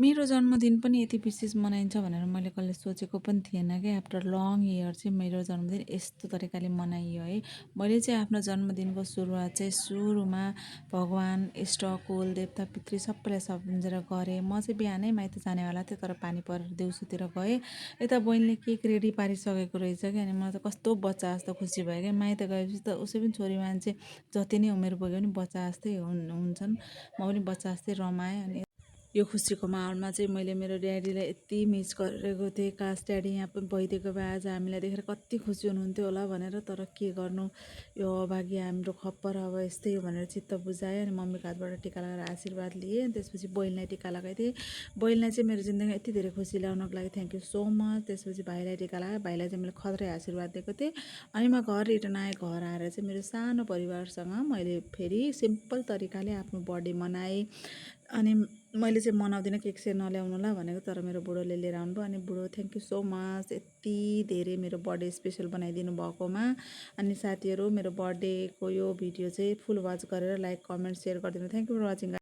मेरो जन्मदिन पनि यति विशेष मनाइन्छ भनेर मैले कहिले सोचेको पनि थिएन क्या। आफ्टर लङ इयर चाहिँ मेरो जन्मदिन यस्तो तरिकाले मनाइयो है। मैले चाहिँ आफ्नो जन्मदिनको सुरुवात चाहिँ सुरुमा भगवान्, इष्ट, कुल देवता, पितृ सबैलाई सम्झेर गरेँ। म चाहिँ बिहानै माइत जानेवाला थिएँ, तर पानी परेर दिउँसोतिर गएँ। यता बहिनीले केक रेडी पारिसकेको रहेछ क्या। अनि मलाई त कस्तो बच्चा जस्तो खुसी भयो क्या। माइत गएपछि त उसै पनि छोरी मान्छे जति नै उमेर पुग्यो पनि बच्चा जस्तै हुन्छन्। म पनि बच्चा जस्तै रमाएँ। अनि यो खुसीको माहौलमा चाहिँ मैले मेरो ड्याडीलाई यति मिस गरेको थिएँ। काश ड्याडी यहाँ पनि भइदिएको भए आज हामीलाई देखेर कति खुसी हुनुहुन्थ्यो होला भनेर। तर के गर्नु, यो अभागी हाम्रो खप्पर अब यस्तै हो भनेर चित्त बुझाएँ। अनि मम्मीको हातबाट टिका लगाएर आशीर्वाद लिएँ। त्यसपछि बहिनीलाई टिका लगाइदिएँ। बहिनीलाई चाहिँ मेरो जिन्दगीमा यति धेरै खुसी ल्याउनको लागि थ्याङ्क यू सो मच। त्यसपछि भाइलाई टिका लगाएँ। भाइलाई चाहिँ मैले खत्रै आशीर्वाद दिएको थिएँ। अनि म घर रिटर्न आएँ। घर आएर चाहिँ मेरो सानो परिवारसँग मैले फेरि सिम्पल तरिकाले आफ्नो बर्थडे मनाएँ। अनि मैले चाहिँ मनाउँदिनँ, केक सेक नल्याउनु होला भनेको, तर मेरो बुढोले लिएर आउनुभयो। अनि बुढो थ्याङ्क यू सो मच यति धेरै मेरो बर्थडे स्पेसल बनाइदिनु भएकोमा। अनि साथीहरू, मेरो बर्थडेको यो भिडियो चाहिँ फुल वाच गरेर लाइक, कमेन्ट, सेयर गरिदिनु। Thank you for watching.